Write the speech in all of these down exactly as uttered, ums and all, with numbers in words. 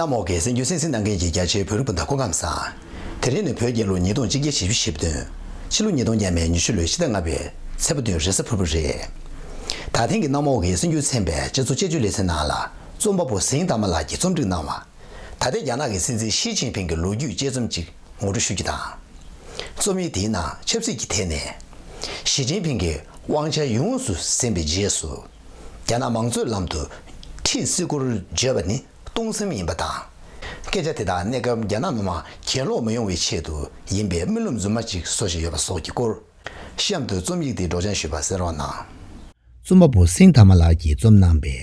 མོག་གི་གསར་འགྱུར་གསན་གཟིགས་གནང་མཁན་གྱི་རྒྱ་ཆེའི་བོད་རིགས་སྤུན་ཟླ་སྐུ་ཁམས་བཟང་། དེ་རིང་ནི་བོད་རྒྱལ་ལོ་ཉིས་སྟོང་གཅིག་བརྒྱ་བཞི་བཅུ་ཞེ་བདུན། ཕྱི་ལོ་ཉིས་སྟོང་ཉི་ཤུ་ལོའི་ཕྱི་ཟླ་ལྔ་པའི་ཚེས་པ་བདུན་རེས་གཟའ་ཕུར་བུ་རེད། ད་ཐེངས་ཀྱི་གནམ་འོག་གི་གསར་འགྱུར་ཚན་པའི་སྤྱི་ཚོགས་དཔྱད་བརྗོད་ལེ་ཚན་ནང་ལ། རྩོམ་པ་པོ་ཟིང་དར་མ་ལགས་ཀྱིས་རྩོམ་སྒྲིག་གནང་བ། ད་ལྟའི་རྒྱ་ནག་གི་སྲིད་འཛིན་ཞི་ཅིན་ཕིང་གི་ལོ་རྒྱུས་དཔྱད་རྩོམ་ཅིག་ངོ་སྤྲོད་ཞུ་རྒྱུ་དང་། རྩོམ་ཡིག་དེའི་ནང་ཆབ་སྲིད་ཀྱི་ཐད་ནས། ཞི་ཅིན་ཕིང་གིས་དབང་ཆ་ཡོངས་སུ་ཟིན་པའི་རྗེས་སུ། རྒྱ་ནག་མང་གཙོའི་ལམ་དུ་ཁྲིད་སྲིད་སྐོར་བརྗོད་པ་ནི་སྟོང་སེམས་ཡིན་པ་དང་། སྐད་ཆ་དེ་དག་གནས་སྐབས་རྒྱ་ནག་མི་དམངས་གྱེན་ལོག་མི་ཡོང་བའི་ཆེད་དུ་ཡིན་པའི་སྨོན་ལམ་རྫུན་མ་ཅིག་བཟོ་བཞིན་ཡོད་པ་སོགས་ཀྱི་སྐོར། གཤམ་དུ་རྩོམ་ཡིག་དེའི་སྒྲོག་སྦྱང་ཞུས་པ་གསན་རོགས་གནང་། རྩོམ་པ་པོ་སིང་དྷར་མ་ལགས་ཀྱིས་རྩོམ་གནང་པའི།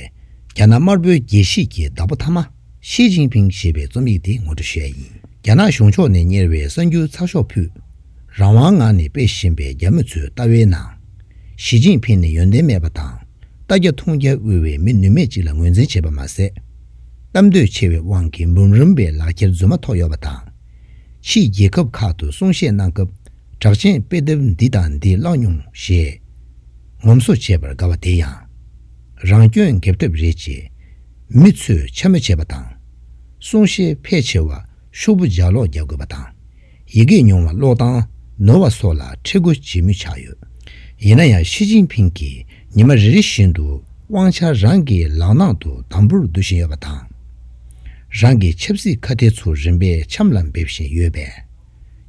རྒྱ་ནག་དམར་པོའི་དགེ་བཤེས་ཀྱི་བདག་པོ་ཐ་མ། ཞི་ཅིན་ཕིང་ཞེས་པའི་རྩོམ་ཡིག་དེ་ངོ་སྤྲོད་ཞུ་ཡ་ཡིན། རྒྱ་ནག་གཞུང་ཕྱོགས་ནས་གཉེར་བའི་གསར་འགྱུར་ཚགས་ཤོག་ཕུད། རང་དབང་ངང་ནས་སྤེལ་བཞིན་པའི་རྒྱ་མི་ཚོའི་ལྟ་བའི་ནང་། ཞི་ཅིན་ཕིང་ནི་ཡོན་ཏན་མེད་པ་དང་། ལྟ་རྒྱ་མཐོང་རྒྱ་དབུལ་བའི་མི་ནུས་མེད་ཅིག་ལ་ངོས་འཛིན་བྱེད་པ་མ་ཟད། གཏམ་འདོད་ཆེ་བའི་དབང་གིས་འབུམ་རམས་པའི་ལག་ཁྱེར་རྫུན་མ་ཐོབ་ཡོད་པ་དང་། ཕྱིའི་རྒྱལ་ཁབ་ཁག་ཏུ་གསུང་བཤད་གནང་སྐབས། གྲགས་ཅན་དཔེ་དེབ་འདི་དང་འདི་བཀླགས་མྱོང་ཞེས་ངོམ་སོ་བྱེད་པར་དགའ་བ་དེ་ཡང་། རང་སྐྱོན་འགེབས་ཐབས་རེད་ཅེས་མི་ཚོས་འཕྱ་སྨོད་བྱེད་པ་དང་། གསུང་བཤད་ཕལ་ཆེ་བ་ཤོག་བུ་ལྗགས་ཀློག་རྒྱག་དགོས་པ་དང་། ཡི་གེ་ཉུང་བ་ཀློག་སྟངས་ནོར་བ་སོགས་ལ་ཁྲེལ་དགོད་བྱེད་མུས་ཆགས་ཡོད། ཡིན་ན་ཡང་ཞི་ཅིན་ཕིང་གིས་ཉི་མ་རེ་རེ་བཞིན་དུ་དབང་ཆ་རང་གི་ལག་ནང་དུ་དམ་པོར་བསྡུ་བཞིན་ཡོད་པ་དང་། རང་གི་ཆབ་སྲིད་ཁ་གཏད་ཚུར་རིམ་པས་འཆམ་ལ་འབེབས་བཞིན་ཡོད་པས།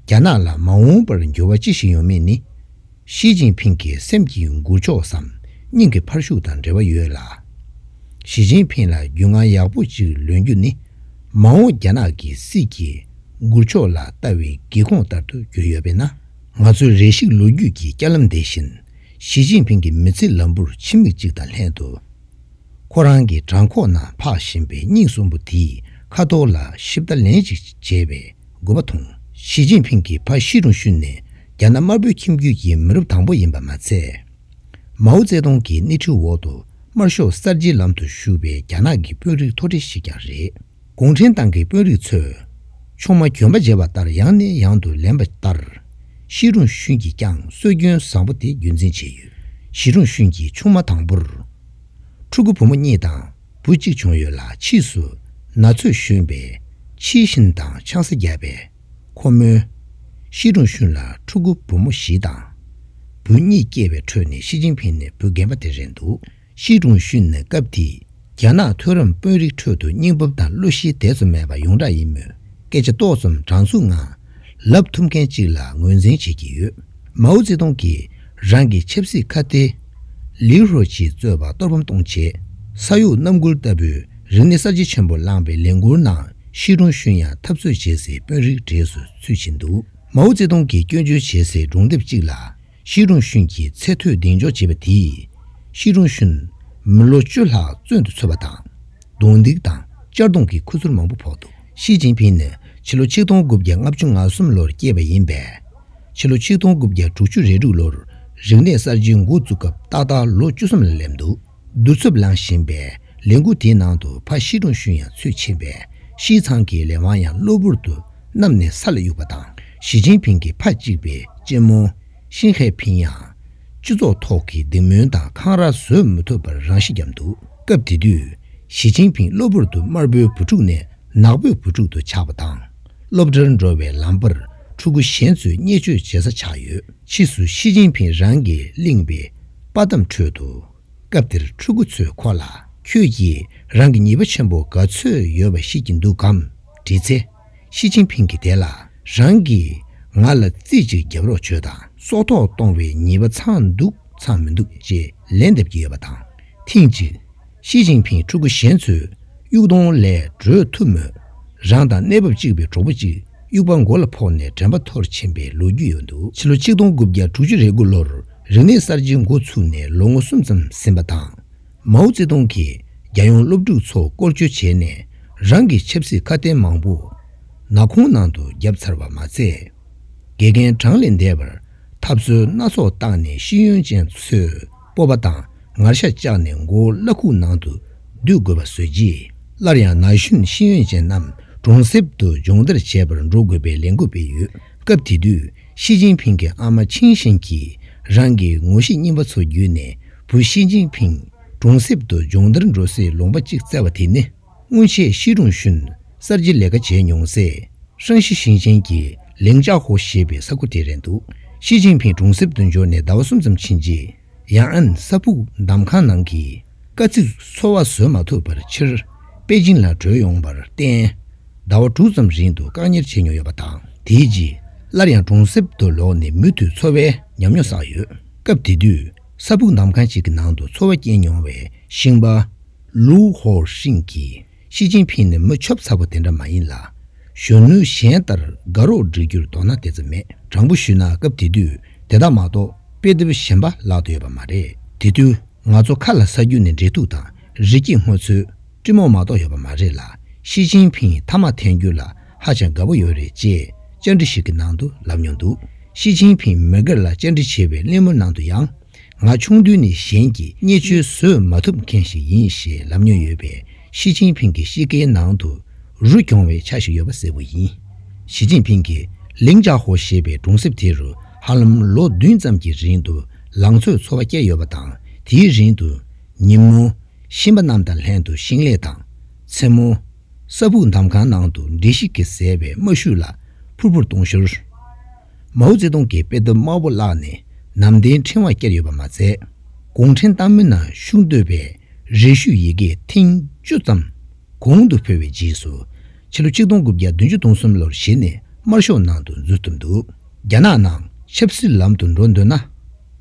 རྒྱ་ནག་ལ་མ་འོངས་པར་འགྱུར་བ་ཅི་ཞིག་ཡོང་མིན་ནི། ཞི་ཅིན་ཕིང་གི་སེམས་ཀྱི་འགུལ་ཕྱོགས་སམ་སྙིང་གི་འཕར་ཤུགས་དང་འབྲེལ་བ་ཡོད་ལ། ཞི་ཅིན་ཕིང་ལ་རྒྱུས་མངའ་ཡག་པོ་ཅིག་ལོན་རྒྱུ་ནི། མ་འོངས་རྒྱ་ནག་གི་སྲིད་ཀྱི་འགུལ་ཕྱོགས་ལ་ལྟ་བའི་སྒེའུ་ཁུང་ལྟར་དུ་གྱུར་ཡོད་པས་ན། ང་ཚོའི་རེ་ཞིག་ལོ་རྒྱུས་ཀྱི་བསྐྱར་ལམ་འདི་བཞིན། ཞི་ཅིན་ཕིང་གི་མི་ཚེ་ལམ་བུར་ཕྱི་མིག་ཅིག་དང་ལྷན་དུ། ཁོ་རང་གི་བྲང་ཁོག་ནང་འཕགས་བཞིན་པའི་སྙིང་གསོན་པོ་དེའི་ཁ་དོག་ལ་ཞིབ་ལྟ་ལན་ཅིག་བྱེད་པའི་དགོས་པ་མཐོང་། ཞི་ཅིན་ཕིང་གི་ཕ་ཞི་ཀྲུང་ཤུན་ནི་རྒྱ་ནག་དམར་པོའི་ཁྱིམ་རྒྱུད་ཀྱི་མི་རབས་དང་པོ་ཡིན་པ་མ་ཚད། མའོ་ཙེ་ཏུང་གི་སྣེ་ཁྲིད་འོག་ཏུ་དམར་ཤོག་གསར་བརྗེའི་ལམ་དུ་ཞུགས་པའི་རྒྱ་ནག་གི་དཔོན་རིགས་མཐོ་གྲས་ཤིག་ཀྱང་རེད། གུང་ཁྲན་ཏང་གི་དཔོན་རིགས་ཚོས་ཆུང་མ་གྱོན་པ་བརྗེ་བ་ལྟར་ཡང་ནས་ཡང་དུ་ལེན་པ་ལྟར། ཞི་ཀྲུང་ཤུན་གྱིས་ཀྱང་སྲོལ་རྒྱུན་བཟང་པོ་དེ་རྒྱུན་འཛིན་བྱས་ཡོད། ཞི་ཀྲུང་ཤུན་གྱི་ཆུང་མ་དང་པོར། ཕྲུ་གུ་བུ་མོ་གཉིས་དང་བུ་གཅིག་བྱུང་ཡོད་ལ། ཕྱིས་སུ་ན་ཚོད་གཞོན་པས་ཕྱིར་ཞིང་དང་ཆང་ས་བརྒྱབ་པས། ཁོ་མོས་ཞི་ཀྲུང་ཤུན་ལ་ཕྲུ་གུ་བུ་མོ་བཞི་དང་། བུ་གཉིས་སྐྱེས་པའི་ཁྲོད་ནས་ཞི་ཅིན་ཕིང་ནི་བུ་རྒན་པ་དེ་རེད་འདུག། ཞི་ཀྲུང་ཤུན་ནི་སྐབས་དེའི་རྒྱ་ནག་མཐོ་རིམ་དཔོན་རིགས་ཁྲོད་དུ་སྙིང་སྟོབས་དང་བློ་གཤིས་དེ་ཙམ་མེད་པ་ཡོངས་གྲགས་ཡིན་མོད། སྐད་ཆ་ཏོག་ཙམ་དྲང་ཚུགས་ངང་ལབ་ཐུབ་མཁན་ཅིག་ལ་ངོས་འཛིན་བྱེད་ཀྱི་ཡོད། མའོ་ཙེ་ཏུང་གིས་རང་གི་ཆབ་སྲིད་ཁ་གཏད། ལིའུ་ཧྲོ་ཅིས་གཙོས་པ་གཏོར་ཕམ་གཏོང་ཆེད། ས་ཡོམ་གནམ་སྒུལ་ལྟ་བུའི་རིག་གནས་གསར་བརྗེ་ཆེན་པོ་བསླངས་པའི་ལས་འགུལ་ནང་ཞི་ཀྲུང་ཤུན་ཡང་འཐབ་རྩོད་བྱེད་སའི་དཔོན་རིགས་གྲས་སུ་ཚུད་ཕྱིན་འདུག། མའོ་ཙེ་ཏུང་གིས་སྐྱོན་བརྗོད་བྱེད་སའི་སྒྲུང་དེབ་ཅིག་ལ། ཞི་ཀྲུང་ཤུན་གྱི་ཚེ་ཐོས་གདེང་འཇོག་བྱས་པ་དེས། ཞི་ཀྲུང་ཤུན་མི་ལོ་བཅུ་ལྷག་བཙོན་དུ་ཚུད་པ་དང་། རྡུང་རྡེག་དང་གཅར་རྡུང་གི་ཁུ་ཚུར་མང་པོ་ཕོག་འདུག། ཞི་ཅིན་ཕིང་ནི་ཕྱི་ལོ་ཆིག་སྟོང་དགུ་བརྒྱ་ལྔ་བཅུ་ང་གསུམ་ལོར་སྐྱེས་པ་ཡིན་པས། ཕྱི་ལོ་ཆིག་སྟོང་དགུ་བརྒྱ་དྲུག་ཅུ་རེ་དྲུག་ལོར་རིག་གནས་གསར་བརྗེའི་འགོ་བཙུགས་སྐབས་ཏག་ཏག་ལོ་བཅུ་གསུམ་ལ་སླེབས་འདུག། བསྡུ་ཚབ་བླངས་བཞིན་པའི་ལས་འགུལ་དེའི་ནང་དུ་ཕ་ཞི་ཀྲུང་ཤུན་ཡང་ཚུད་ཕྱིན་པས། ཕྱིའི་ཚང་གི་ལས་དབང་ཡང་གློ་བུར་དུ་གནམ་ནས་ས་ལ་གཡུགས་པ་དང་། ཞི་ཅིན་ཕིང་གི་ཕ་གཅིག་པའི་གཅེན་མོ་ཤིན་ཧེ་ཕིང་ཡང་། སྤྱི་ཚོགས་ཐོག་གི་སྡིགས་སྨོན་དང་འཁང་ར་བཟོད་མི་ཐུབ་པར་རང་ཤི་བརྒྱབ་འདུག། སྐབས་དེ་དུས། ཞི་ཅིན་ཕིང་གློ་བུར་དུ་དམར་པོའི་བུ་ཕྲུག་ནས་ནག་པོའི་བུ་ཕྲུག་ཏུ་ཆགས་པ་དང་། སློབ་གྲྭར་འགྲོ་བའི་ལམ་བར་ཕྲུ་གུ་གཞན་ཚོས་བརྙས་བཅོས་བྱེད་ས་ཆགས་ཡོད། ཕྱིས་སུ་ཞི་ཅིན་ཕིང་རང་གིས་གླེང་བའི་པར་གཏམ་ཁྲོད་དུ། སྐབས་དེར་ཕྲུ་གུ་ཚོས་ཁོ་ལ། ཁྱོད་ཀྱིས་རང་གི་ཉེས་པ་ཆེན་པོ་ག་ཚོད་ཡོད་པ་ཤེས་ཀྱི་འདུག་གམ་དྲིས་ཚེ། ཞི་ཅིན་ཕིང་གིས་དེ་ལ། རང་གིས་ང་ལ་རྩིས་གཅིག་རྒྱབ་རོགས་བྱོས་དང་། སྲོག་ཐོག་གཏོང་བའི་ཉེས་པ་ཚང་འདུག་ཚང་མི་འདུག་ཅེས་ལན་འདེབས་ཀྱི་ཡོད་པ་དང་། ཐེངས་གཅིག། ཞི་ཅིན་ཕིང་ཕྲུ་གུ་གཞན་ཚོའི་གཡུག་གདོང་ལས་བྲོས་ཐུབ་མོད། རང་དང་གནས་བབ་གཅིག་པའི་གྲོགས་པོ་གཅིག་གཡུག་པ་མགོ་ལ་ཕོག་ནས་དྲན་པ་འཐོར་ཕྱིན་པའི་ལོ་རྒྱུས་ཡོད་འདུག། ཕྱི་ལོ་ཆིག་སྟོང་དགུ་བརྒྱ་དྲུག་ཅུ་རེ་དགུ་ལོར་རིག་གནས་གསར་བརྗེའི་འགོ་ཚུགས་ནས་ལོ་ངོ་གསུམ་ཙམ་ཟིན་པ་དང་། མའོ་ཙེ་ཏུང་གིས་རྒྱལ་ཡོངས་སློབ་ཕྲུག་ཚོ་སྐོར་སྐྱོད་བྱས་ནས་རང་གི་ཆབ་སྲིད་ཁ་གཏད་མང་པོ་ནག་ཁུང་ནང་དུ་བརྒྱབ་ཚར་བ་མ་ཚད། དགེ་རྒན་གྲངས་ལས་འདས་པར་འཐབ་རྩོད་སྣ་ཚོགས་བཏང་ནས་ཤེས་ཡོན་ཅན་ཚོའི་སྤོབས་པ་དང་ངར་ཤ་བཅག་ནས་མགོ་བོ་གླ་ཁུག་ནང་དུ་བསྡུས་དགོས་པ་བཟོས་རྗེས། སླར་ཡང་ན་གཞོན་ཤེས་ཡོན་ཅན་རྣམས་གྲོང་གསེབ་ཏུ་སྦྱོང་བརྡར་བྱེད་པར་འགྲོ་དགོས་པའི་ལས་འགུལ་སྤེལ་ཡོད། སྐབས་དེ་དུས་ཞི་ཅིན་ཕིང་གི་ཨ་མ་ཆིང་ཞིན་གྱིས་རང་གི་ངོ་ཤེས་རྙིང་པ་ཚོ་བརྒྱུད་ནས་བུ་ཞི་ཅིན་ཕིང་གྲོང་གསེབ་ཏུ་སྦྱོང་བརྡར་འགྲོ་སའི་ལུང་པ་གཅིག་བཙལ་བ་དེ་ནི། སྔོན་ཆད་ཞི་ཀྲུང་ཤུན་ གསར་བརྗེ་ལས་ཀ་བྱས་མྱོང་སའི་ཧྲང་ཞི་ཞིང་ཆེན་གྱི་ལིང་ཅཱ་ཧོ་ཞེས་པའི་ས་ཁུལ་དེ་རེད་འདུག། ཞི་ཅིན་ཕིང་གྲོང་གསེབ་ཏུ་འབྱོར་ནས་ཟླ་བ་གསུམ་ཙམ་ཕྱིན་རྗེས། ཡང་ཨན་ས་ཕུག་གདམ་ཁང་ནང་གི་དཀའ་ཚེགས་འཚོ་བ་བཟོད་མ་ཐུབ་པར་ཕྱིར་པེ་ཅིང་ལ་བྲོས་ཡོང་བར་བརྟེན། ཟླ་བ་དྲུག་ཙམ་རིང་དུ་བཀག་ཉར་བྱས་མྱོང་ཡོད་པ་དང་། དེའི་རྗེས་སླར་ཡང་གྲོང་གསེབ་ཏུ་ལོག་ནས་མུ་མཐུད་འཚོ་བའི་ཉམས་མྱོང་བསགས་ཡོད། སྐབས་དེ་དུས་ས་ཕུག་གདམ་ཁང་ཞིག་གི་ནང་དུ་འཚོ་བ་སྐྱེལ་མྱོང་བའི་ཤིང་པ་ལུའུ་ཧོ་ཧྲིང་གིས། ཞི་ཅིན་ཕིང་ནི་མི་ཆོབ་ཚ་པོ་དེ་འདྲ་མ་ཡིན་ལ། གཞོན་ནུ་གཞན་ལྟར་དགའ་རོགས་སྒྲིག་རྒྱུར་དོ་སྣང་དེ་ཙམ་མེད། དྲང་པོ་ཞུས་ན་སྐབས་དེ་དུས་དེ་དག་མ་གཏོགས་དཔེ་དེབ་གཞན་པ་བཀླགས་ཐུབ་ཡོད་པ་མ་རེད། དེ་དུས་ང་ཚོ་ཁ་ལ་ཟ་རྒྱུ་ནི་འབྲས་ཐུག་དང་རི་སྐྱེས་སྔོ་ཚོད། སྤྲི་མོ་མ་གཏོགས་ཡོད་པ་མ་རེད་ལ། ཞི་ཅིན་ཕིང་ཐ་མག་འཐེན་རྒྱུ་ལ་ཧ་ཅང་དགའ་པོ་ཡོད་རེད་ཅེས་བཅར་འདྲི་ཞིག་གི་ནང་དུ་ལབ་མྱོང་འདུག། ཞི་ཅིན་ཕིང་མི་སྒེར་ལ་བཅར་འདྲི་བྱས་པའི་གླེང་མོལ་ནང་དུ་ཡང་། ང་ཆུང་དུས་ནས་གཞན་གྱི་བརྙས་བཅོས་བཟོད་མ་ཐུབ་མཁན་ཞིག་ཡིན་ཞེས་ལབ་མྱོང་ཡོད་པས། ཞི་ཅིན་ཕིང་གི་གཤིས་ཀའི་ནང་དུ་རུ་གྱོང་བའི་ཆ་ཞིག་ཡོད་པ་གསལ་པོ་ཡིན། ཞི་ཅིན་ཕིང་གིས་ལིང་ཅཱ་ཧོ་ཞེས་པའི་གྲོང་གསེབ་དེ་རུ་ཧ་ལམ་ལོ་བདུན་ཙམ་གྱི་རིང་དུ་ལང་ཚོའི་འཚོ་བ་བསྐྱལ་ཡོད་པ་དང་། དེའི་རིང་དུ་ཉིན་མོ་ཤིང་པ་རྣམས་དང་ལྷན་དུ་ཞིང་ལས་དང་། མཚན་མོ་ས་ཕུག་གདམ་ཁང་ནང་དུ་འབྲས་ཤིག་གིས་བཟས་པའི་རྨ་ཤུལ་ལ་ཕུར་ཕུར་གཏོང་ཞོར། མའོ་ཙེ་ཏུང་གིས་དཔེ་དེབ་དམར་པོ་བཀླགས་ནས་ནམ་ཟླའི་ཕྲེང་བ་བསྐྱལ་ཡོད་པ་མ་ཚད། གུང་ཁྲན་ཏང་མི་ནང་ཞུགས་འདོད་པའི་རེ་ཞུ་ཡི་གེ་ཐེངས་བཅུ་ཙམ་གོང་དུ་འཕོས་པའི་རྗེས་སུ། ཕྱི་ལོ་ཆིག་སྟོང་དགུ་བརྒྱ་བདུན་ཅུ་དོན་གསུམ་ལོར་གཞི་ནས་དམར་ཤོག་ནང་དུ་འཛུལ་ཐུབ་འདུག། རྒྱ་ནག་ནང་ཆབ་སྲིད་ལམ་དུ་འགྲོ་འདོད་ན།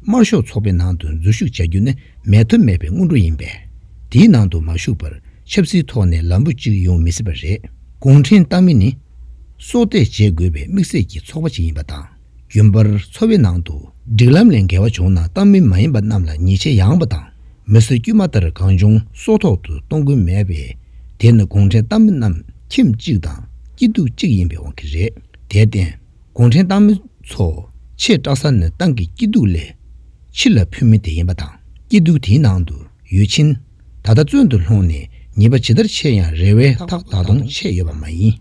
དམར་ཤོག་ཚོགས་པའི་ནང་དུ་འཛུལ་ཞུགས་བྱ་རྒྱུ་ནི་མེད་ཐབས་མེད་པའི་སྔོན་འགྲོ་ཡིན་པས། དེའི་ནང་དུ་མ་ཞུགས་པར་ཆབ་སྲིད་ཐོག་ནས་ལམ་བུ་གཅིག་ཡོང་མི་སྲིད་པ་རེད། གུང་ཁྲན་ཏང་མི་ནི་སྲོག་གཏད་བྱེད་དགོས་པའི་དམིགས་བསལ་གྱི་ཚོགས་པ་ཅིག་ཡིན་པ་དང་། རྒྱུན་པར་འཚོ་བའི་ནང་དུ་སྒྲིག་ལམ་ལས་འགལ་བ་བྱུང་ན་ཏང་མི་མ་ཡིན་པ་རྣམས་ལ་ཉེས་ཆད་ཡངས་པ་དང་། མི་སེར་དཀྱུས་མ་ལྟར་གང་བྱུང་སྲོག་ཐོག་ཏུ་གཏོང་དགོས་མེད་པས། དེ་ནི་གུང་ཁྲན་ཏང་མི་རྣམས་ཁྱིམ་གཅིག་དང་སྐྱིད་སྡུག་གཅིག་ཡིན་པའི་དབང་གིས་རེད། དེར་བརྟེན། གུང་ཁྲན་ཏང་མི་ཚོ་ཆེས་སྐྲག་ས་ནི་ཏང་གི་སྐྱིད་སྡུག་ལས་ཕྱི་ལ་ཕུལ་མི་དེ་ཡིན་པ་དང་། སྐྱིད་སྡུག་དེའི་ནང་དུ་ཡོད་ཕྱིན། ད་ལྟ་བཙོན་དུ་ལྷུང་ནས་ཉེས་པ་ཇི་ལྟར་ཆེ་ཡང་རེ་བའི་ཐག་ད་དུང་ཆད་ཡོད་པ་མ་ཡིན།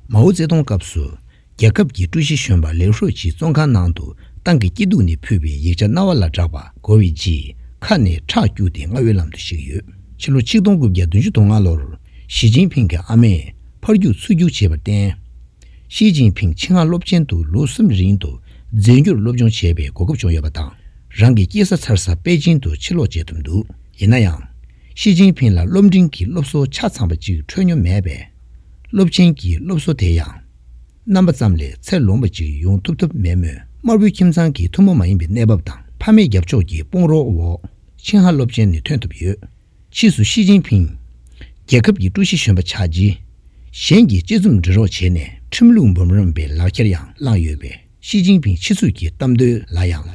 མའོ་ཙེ་ཏུང་སྐབས་སུ་རྒྱལ་ཁབ་ཀྱི་ཀྲུའུ་ཞི་གཞོན་པ་ལེའུ་ཧྲོ་ཅིས་བཙོན་ཁང་ནང་དུ་ཏང་གི་སྐྱིད་སྡུག་ནས་ཕུལ་བའི་ཡིག་ཆ་རྣ་བ་ལ་བསྒྲགས་པ་གོ་བའི་རྗེས་ཁ་ནས་ཁྲག་སྐྱུགས་ཏེ་མངའ་དབུལ་ལམ་དུ་གཤེགས་ཡོད། ཕྱི་ལོ་ཆིག་སྟོང་དགུ་བརྒྱ་བདུན་ཅུ་དོན་ལྔ་ལོར་ཞི་ཅིན་ཕིང་གི་ཨ་མས་ཕར་རྒྱུག་ཚུར་རྒྱུག་བྱས་པར་བརྟེན། ཞི་ཅིན་ཕིང་ཆིང་ཧྭ་སློབ་ཆེན་དུ་ལོ་གསུམ་རིང་དུ་རྫས་འགྱུར་སློབ་སྦྱོང་བྱེད་པའི་གོ་སྐབས་བྱུང་ཡོད་པ་དང་། རང་གི་སྐྱེས་ས་འཚར་ས་པེ་ཅིང་དུ་ཕྱིར་ལོག་བྱེད་ཐུབ་འདུག། ཡིན་ན་ཡང་། ཞི་ཅིན་ཕིང་ལ་སློབ་འབྲིང་གི་སློབ་གསོ་ཆ་ཚང་པ་ཅིག་འཕྲོད་མྱོང་མེད་པས། སློབ་ཆེན་གྱི་སློབ་གསོ་དེ་ཡང་རྣམ་པ་ཙམ་ལས་ཚད་ལོངས་པ་ཅིག་ཡོང་ཐུབ་ཐབས་མེད་མོད། དམར་པོའི་ཁྱིམ་ཚང་གི་ཐུན་མོང་མ་ཡིན་པའི་གནས་བབ་དང་ཕ་མའི་རྒྱབ་ཕྱོགས་ཀྱི་དཔུང་རོགས་འོག་ཆིང་ཧྭ་སློབ་ཆེན་ནས་ཐོན་ཐུབ་ཡོད། ཕྱིས་སུ་ཞི་ཅིན་ཕིང་རྒྱལ་ཁབ་ཀྱི་ཀྲུའུ་ཞི་གཞོན་པ་ཆགས་རྗེས། གཞན་གྱི་དཔྱད་རྩོམ་འབྲི་རོགས་བྱས་ནས་ཁྲིམས་ལུགས་འབུམ་རམས་པའི་ལག་ཁྱེར་ཡང་བླངས་ཡོད་པས། ཞི་ཅིན་ཕིང་ཕྱི་ཚུལ་གྱི་གཏམ་དོན་ལ་ཡང་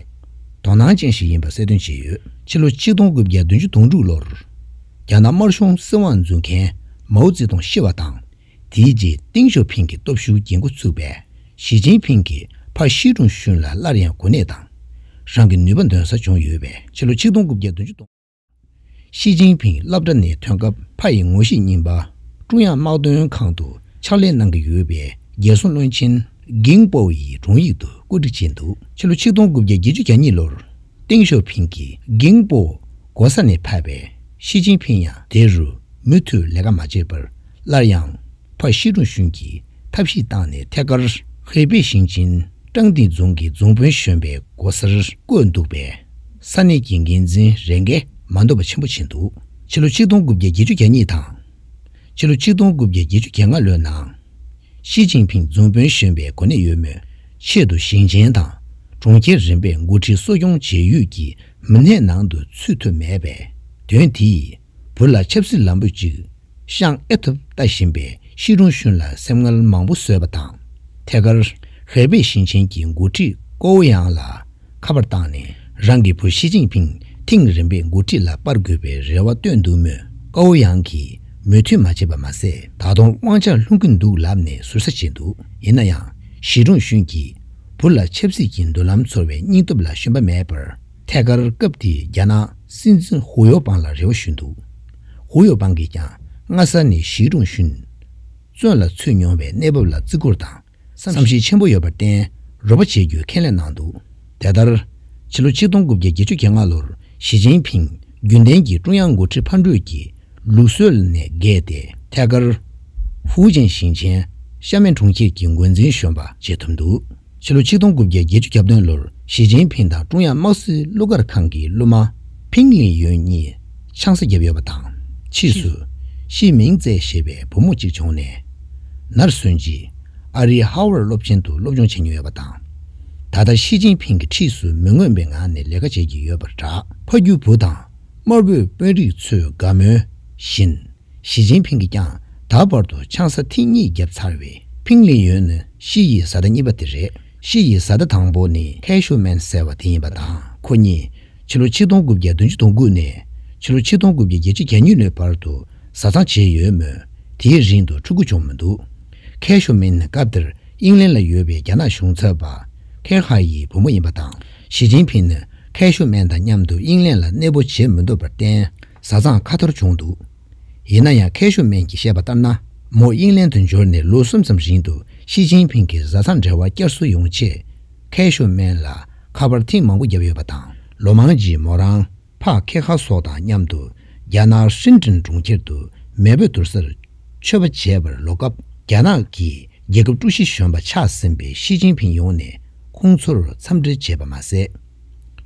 དོ་སྣང་ཅན་ཞིག་ཡིན་པ་གསལ་སྟོན་བྱས་ཡོད། ཕྱི་ལོ་ཆིག་སྟོང་དགུ་བརྒྱ་བདུན་ཅུ་དོན་དྲུག་ལོར། རྒྱ་ནག་དམར་གཞུང་སྲིད་དབང་འཛུགས་མཁན་མའོ་ཙེ་ཏུང་ཤི་བ་དང་། དེའི་རྗེས་ཏེང་ཞའོ་ཕིང་གི་སྟོབས་ཤུགས་རྒྱས་འགོ་ཚུགས་པས། ཞི་ཅིན་ཕིང་གིས་ཕ་ཤི་ཀྲུང་ཤུན་ལ་སླར་ཡང་གོ་གནས་དང་། རང་གི་ནུས་པ་འདོན་ས་བྱུང་ཡོད་པས། ཕྱི་ལོ་ཆིག་སྟོང་དགུ་བརྒྱ་བདུན་ཅུ་དོན། ཞི་ཅིན་ཕིང་སློབ་གྲྭ་ནས་ཐོན་སྐབས་ཕ་ཡི་ངོ་ཤེས་རྙིང་པ་ཀྲུང་དབྱང་དམག་དོན་ཁང་དུ་ཕྱག་ལས་གནང་གི་ཡོད་པའི་རྒྱལ་སྲུང་བློན་ཆེན་གིང་པོ་ཡི་དྲུང་ཡིག་ཏུ་བཀོད་སྒྲིག་བྱས་འདུག། ཕྱི་ལོ་ཆིག་སྟོང་དགུ་བརྒྱ་བརྒྱད་ཅུ་གྱ་གཉིས་ལོར་ཏེང་ཞའོ་ཕིང་གིས་གིང་པོ་གོ་ས་ནས་ཕེབས་པས། ཞི་ཅིན་ཕིང་ཡང་དེ་རུ་མུ་མཐུད་ལས་ཀ་མ་བྱས་པར་སླར་ཡང་ཕ་ཤི་ཀྲུང་ཤུན་གྱིས་ཐབས་ཤེས་བཏང་ནས་ཐད་ཀར་ཧེ་པེ་ཞིང་ཆེན་ཀྲང་ཏི་རྫོང་གི་རྫོང་དཔོན་གཞོན་པའི་སྒོ་སར་བསྐོས་འདུག་པས། ས་གནས་ཀྱི་འགན་འཛིན་རེ་འགས་མ་འདོད་པ་ཆེན་པོ་ཕྱིན་འདུག། ཕྱི་ལོ་ཆིག་སྟོང་དགུ་བརྒྱ་བརྒྱད་ཅུ་གྱ་གཉིས་དང་། ཕྱི་ལོ་ཆིག་སྟོང་དགུ་བརྒྱ་བརྒྱད་ཅུ་གྱ་ལྔ་ལོའི་ནང་། ཞི་ཅིན་ཕིང་རྫོང་དཔོན་གཞོན་པའི་གོ་གནས་ཡོད་མོད། ཆེད་དུ་ཞིང་ཆེན་དང་གྲོང་ཁྱེར་རིམ་པས་འགོ་ཁྲིད་གསོ་སྐྱོང་བྱེད་ཡུལ་གྱི་མི་སྣའི་ནང་དུ་ཚུད་ཐུབ་མེད་པས། དོན་དེས་བུ་ལ་ཆབ་སྲིད་ལམ་བུ་གཅིག་བཤངས་ཨེ་ཐུབ་ལྟ་བཞིན་པའི་ཤི་ཀྲུང་ཤུན་ལ་སེམས་ངལ་མང་པོ་བཟོས་པ་དང་། ཐད་ཀར་ཧེ་པེ་ཞིང་ཆེན་གྱི་འགོ་ཁྲིད་ཀོའུ་ཡང་ལ་ཁ་པར་བཏང་ནས། རང་གི་བུ་ཞི་ཅིན་ཕིང་ཐེངས་རིམ་པས་འགོ་ཁྲིད་ལ་སྤར་དགོས་པའི་རེ་བ་བཏོན་འདུག་མོད། ཀའོ་ཡང་གིས་མོས་མཐུན་མ་བྱས་པ་མ་ཟད། ད་དུང་དབང་ཆ་ལྷུང་གི་འདུག་ལབ་ནས་ཟུར་ཟ་བྱས་འདུག། ཡིན་ན་ཡང་ཞི་ཀྲུང་ཤུན་གྱིས་བུ་ལ་ཆབ་སྲིད་ཀྱི་མདུན་ལམ་འཚོལ་བའི་སྙིང་སྟོབས་ལ་ཞུམ་པ་མེད་པར། ཐད་ཀར་སྐབས་དེའི་རྒྱ་ནག་སྲིད་འཛིན་ཧུའུ་ཡོ་པང་ལ་རེ་བ་ཞུས་འདུག། ཧུའུ་ཡོ་པང་གིས་ཀྱང་སྔ་ས་ནས་ཞི་ཀྲུང་ཤུན་བཙོན་ལ་ཚུད་མྱོང་བའི་གནས་བབ་ལ་བརྩི་བཀུར་དང་། བསམ་ཤེས་ཆེན་པོ་ཡོད་པར་བརྟེན་རོགས་པ་བྱེད་རྒྱུའི་ཁས་ལེན་གནང་འདུག། དེ་ལྟར། ཕྱི་ལོ་ཆིག་སྟོང་དགུ་བརྒྱ་བརྒྱད་ཅུ་གྱ་ལྔ་ལོར་ཞི་ཅིན་ཕིང་རྒྱུན་ལྡན་གྱི་ཀྲུང་དབྱང་འགོ་ཁྲིད་ཕར་འགྲོས་ཀྱི་ལུགས་སྲོལ་ནས་བརྒལ་ཏེ་ཐད་ཀར་ ཧྥུའུ་ཅན་ཞིང་ཆེན་ཤ་མེན་གྲོང་ཁྱེར་གྱི་འགོ་འཛིན་གཞོན་པ་བྱེད་ཐུབ་འདུག་ཕྱི་ལོ་ཆིག་སྟོང་དགུ་བརྒྱ་བརྒྱད་ཅུ་གྱ་བདུན་ལོར་ཞི་ཅིན་ཕིང་དང་ཀྲུང་དབྱང་དམག་སྲིད་གླུ་གར་ཁང་གི་གླུ་མ་ཕིང་ལིན་ཡོན་གཉིས་ཆང་ས་བརྒྱབ་ཡོད་པ་དང་། ཕྱིས་སུ་ཤི་མིང་ཙེ་ཞེས་པའི་བུ་མོ་གཅིག་བྱུང་ནས། ནར་སོན་རྗེས་ཨ་རིའི་ཧ་ཝར་སློབ་ཆེན་དུ་སློབ་སྦྱོང་བྱེད་མྱོང་ཡོད་པ་དང་། ད་ལྟ་ཞི་ཅིན་ཕིང་གི་འཁྲིས་སུ་མི་མངོན་པའི་ངང་ནས་ལས་ཀ་བྱེད་ཀྱི་ཡོད་པ་འདྲ། ཕ་རྒྱུད་བུ་དང་དམར་པོའི་དཔོན་རིགས་ཚོའི་དགའ་མོས་བཞིན། ཞི་ཅིན་ཕིང་གིས་ཀྱང་ད་བར་དུ་ཆང་ས་ཐེངས་གཉིས་བརྒྱབ་ཚར་བས། ཕིང་ལིན་ཡོན་ནི་ཤི་ཡི་བཟའ་ཟླ་གཉིས་པ་དེ་རེད། ཤི་ཡི་བཟའ་ཟླ་དང་པོ་ནི་ཁེ་ཤོ་མན་ཟེར་བ་དེ་ཡིན་པ་དང་། ཁོ་གཉིས་ཕྱི་ལོ་ཆིག་སྟོང་དགུ་བརྒྱ་བདུན་ཅུ་དོན་དགུ་ནས་ཕྱི་ལོ་ཆིག་སྟོང་དགུ་བརྒྱ་བརྒྱད་ཅུ་གྱ་གཉིས་ལོའི་བར་དུ་བཟའ་ཚང་བྱས་ཡོད་མོད། དེའི་རིང་དུ་ཕྲུ་གུ་བྱུང་མི་འདུག་ཁེ་ཤོ་མན་ནི་སྐབས་དེར་དབྱིན་ལན་ལ་ཡོད་པའི་རྒྱ་ནག་གཞུང་ཚབ་པ་ཁེ་ཧ་ཡི་བུ་མོ་ཡིན་པ་དང་། ཞི་ཅིན་ཕིང་ནི་ཁེ་ཤོ་མན་དང་མཉམ་དུ་དབྱིན་ལན་ལ་གནས་སྤོ་བྱེད་མི་འདོད་པར་བརྟེན། བཟའ་ཚང་ཁ་འཐོར་བྱུང་འདུག་ཡིན་ན་ཡང་། ཁེ་ཤོ་མན་གྱིས་བཤད་པ་ལྟར་ན། མོ་དབྱིན་ལན་དུ་འབྱོར་ནས་ལོ་གསུམ་ཙམ་རིང་དུ་ཞི་ཅིན་ཕིང་གི་བཟའ་ཚང་འབྲེལ་བ་བསྐྱར་གསོ་ཡོང་ཆེད། ཁེ་ཤོ་མན་ལ་ཁ་པར་ཐེངས་མང་པོ་བརྒྱབ་ཡོད་པ་དང་། ལོ་མང་རྗེས་མོ་རང་ཕ་ཁེ་ཧ་སོགས་དང་མཉམ་དུ་རྒྱ་ནག་ཧྲིན་ཀྲིན་གྲོང་ཁྱེར་དུ་མེས་པོའི་དུར་སར་མཆོད་པ་བྱས་པར་ལོག་སྐབས། རྒྱ་ནག་གི་རྒྱལ་ཁབ་ཀྲུའུ་ཞི་གཞོན་པ་ཆགས་ཟིན་པའི་ཞི་ཅིན་ཕིང་ཡོང་ནས་ཁོང་ཚོར་འཚམས་འདྲི་བྱས་པ་མ་ཟད།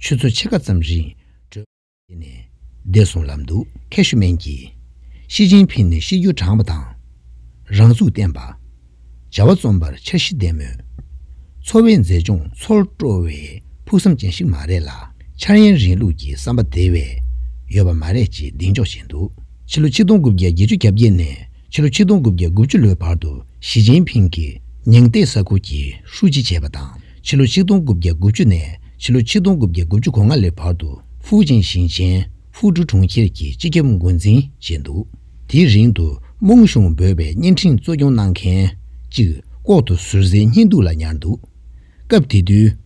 ཆུ་ཚོད་ཕྱེད་ཀ་ཙམ་རིང་བྲོས་ནས་བསྡད་སོང་ལབ་འདུག་ཁེ་ཤོ་མན་གྱིས། ཞི་ཅིན་ཕིང་ནི་གཤིས་རྒྱུད་དྲང་པོ་དང་། རང་ཚུགས་བརྟན་པ། བྱ་བ་རྩོམ་པར་འཆར་གཞི་ལྡན་མོད། འཚོ་བའི་མཛེས་ལྗོངས་འཚོལ་སྤྲོ་བའི་ཕུགས་བསམ་ཅན་ཞིག་མ་རེད་ལ། འཆར་ཡན་རིང་ལུགས་ཀྱི་བསམ་པ་དེ་བས་ཡོད་པ་མ་རེད་ཅེས་གདེང་འཇོག་བྱས་འདུག་ཕྱི་ལོ་ཆིག་སྟོང་དགུ་བརྒྱ་བརྒྱད་ཅུ་གྱ་བརྒྱད་ནས་ཕྱི་ལོ་ཆིག་སྟོང་དགུ་བརྒྱ་དགུ་བཅུ་ལོའི་བར་དུ་ཞི་ཅིན་ཕིང་གིས་ཉིང་ཏེ་ས་ཁུལ་གྱི་ཧྲུའུ་ཅི་བྱས་པ་དང་། ཕྱི་ལོ་ཆིག་སྟོང་དགུ་བརྒྱ་དགུ་བཅུ་ནས་ཕྱི་ལོ་ཆིག་སྟོང་དགུ་བརྒྱ་དགུ་བཅུ་གོ་ལྔ་ལོའི་བར་དུ་ཧྥུའུ་ཅན་ཞིང་ཆེན་ཧྥུའུ་ཀྲུའུ་གྲོང་ཁྱེར་གྱི་སྤྱི་ཁྱབ་འགོ་འཛིན་བྱས་འདུག་དེའི་རིང་དུ་མུང་གཞུང་འབོད་པའི་བརྙན་འཕྲིན་གཙོ་སྐྱོང་གནང་མཁན་གཅིག་ལྐོག་ཏུ་ཟུར་ཟའི་བརྙན་ཐུང་ལ་ཉར་འདུག་སྐབས་དེ་དུས།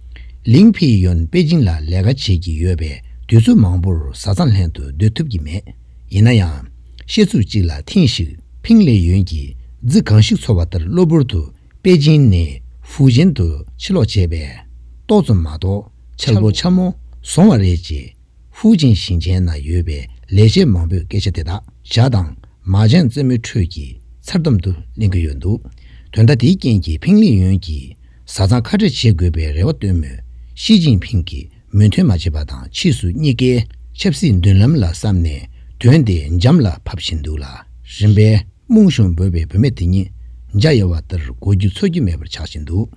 ལིང་ཕི་ཡོན་པེ་ཅིང་ལ་ལས་ཀ་བྱེད་ཀྱི་ཡོད་པས། དུས་ཚོད་མང་པོར་བཟའ་ཚང་ལྷན་དུ་སྡོད་ཐུབ་ཀྱི་མེད། ཡིན་ན་ཡང་། བཤད་ཚུལ་གཅིག་ལ་ཐེངས་ཤིག་ཕིང་ལེ་ཡོན་གྱིས་རྫི་གང་ཞིག་འཚོ་བ་ལྟར་གློ་བུར་དུ་པེ་ཅིང་ནས་ཧྥུའུ་ཅན་དུ་ཕྱིར་ལོག་བྱས་པས། ཏོག་ཙམ་མ་གཏོགས་འཆལ་པོ་འཆལ་མོ་སོང་བ་རེད་ཅེས། ཧྥུའུ་ཅན་ཞིང་ཆེན་ན་ཡོད་པའི་ལས་བྱེད་མང་པོས་སྐད་ཆ་དེ་དག་ཇ་དང་མཱ་ཅན་རྩེད་མོའི་ཁྲོད་ཀྱི་མཚར་གཏམ་དུ་གླེང་གི་ཡོད་འདུག་དོན་དག་དེའི་རྐྱེན་གྱིས་ཕིང་ལི་ཡོན་གྱིས་བཟའ་ཚང་ཁ་བྲལ་བྱེད་དགོས་པའི་རེ་བ་བཏོན་མོད། ཞི་ཅིན་ཕིང་གིས་མོས་མཐུན་མ་བྱས་པ་དང་། ཕྱིས་སུ་གཉིས་ཀས་ཆབ་སྲིད་མདུན་ལམ་ལ་བསམ་ནས་དོན་དེ་འཇམ་ལ་ཕབ་བཞིན་འདུག་ལ། རིམ་པས་མུང་གཞུང་འབོད་པའི་བུད་མེད་དེ་ཉིད་འཇའ་ཡལ་བ་ལྟར་གོ་རྒྱུ་ཚོར་རྒྱུ་མེད་པར་ཆགས་བཞིན་འདུག་